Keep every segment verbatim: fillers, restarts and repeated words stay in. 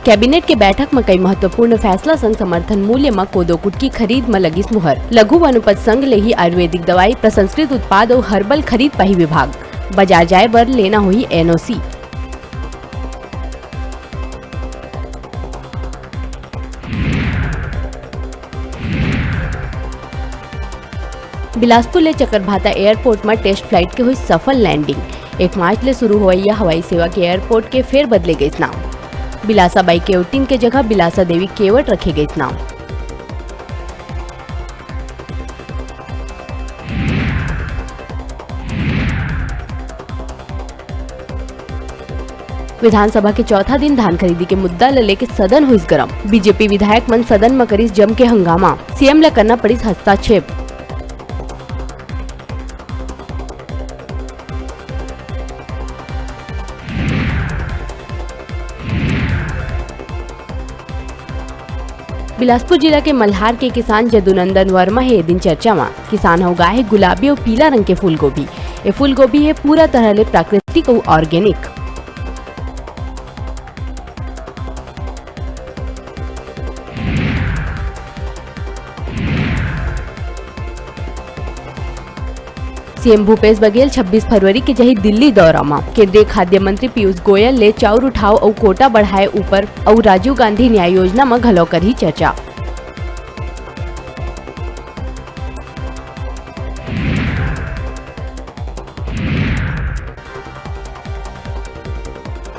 Cabinet के बैठक म कई महत्वपूर्ण फैसला संग समर्थन मूल्य म कोदो कुटकी खरीद म लगिस मुहर। लघु वनोपज संघ ले ही आयुर्वेदिक दवाई, प्रसंस्कृत उत्पाद अउ हर्बल खरीद पाही विभाग। बाजार जाए बर लेना होही एनओसी। बिलासपुर ले चकरभाटा एयरपोर्ट म टेस्ट फ्लाइट के होइस सफल लैंडिंग। एक मार्च ले शुरू होवइया हवाई सेवा के एयरपोर्ट के फेर बदले गइस नाम। बिलासा बाई केवटिन के जगह बिलासा देवी केवट रखे गइस नाम। विधानसभा के चौथा दिन धान खरीदी के मुद्दा ल लेके सदन होइस गरम। बीजेपी विधायक मन सदन म करिस जम के हंगामा। सीएम ल करना पड़िस हस्तक्षेप। बिलासपुर जिला के मल्हार के किसान जदुनंदन वर्मा हे ए दिन चर्चा म। किसान ह उगाए हे गुलाबी अउ पीला रंग के फूलगोभी। ए फूलगोभी हे पूरा तरह ले प्राकृतिक अउ ऑर्गेनिक। सीएम भूपेश बघेल छब्बीस फरवरी के जाही दिल्ली दौरा म। केंद्रीय खाद्य मंत्री पीयूष गोयल ले चाउर उठाव अउ कोटा बढ़ाए ऊपर अउ राजीव गांधी न्याय योजना म घलौ करही चर्चा।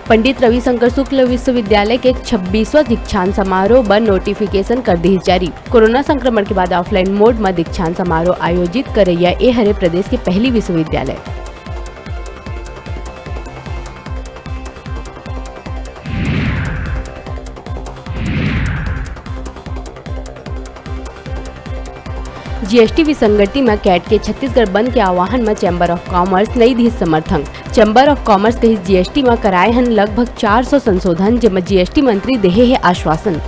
पंडित रविशंकर शुक्ल विश्वविद्यालय के छब्बीसवाँ दीक्षांत समारोह बर नोटिफिकेशन कर दिहिस जारी। कोरोना संक्रमण के बाद ऑफलाइन मोड म दीक्षांत समारोह आयोजित करइया ए हरे प्रदेश के पहली विश्वविद्यालय। जीएसटी विसंगति म कैट के छत्तीसगढ़ बंद के आह्वान म चैम्बर ऑफ कॉमर्स नइ दिस समर्थन। चैम्बर ऑफ कॉमर्स कहिस, जीएसटी म कराए हन लगभग चार सौ संशोधन, जेमा जीएसटी मंत्री देहे हे आश्वासन।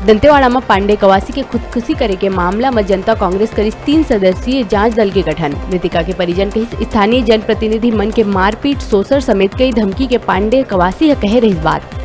दंतेवाड़ा म पांडे कवासी के खुदकुशी करे के मामला म जनता कांग्रेस करिस तीन सदस्यीय जांच दल के गठन। मृतिका के परिजन कहिस, स्थानीय जनप्रतिनिधि मन के मारपीट, शोषण समेत कई धमकी के पांडे कवासी ह कहे रहिस बात।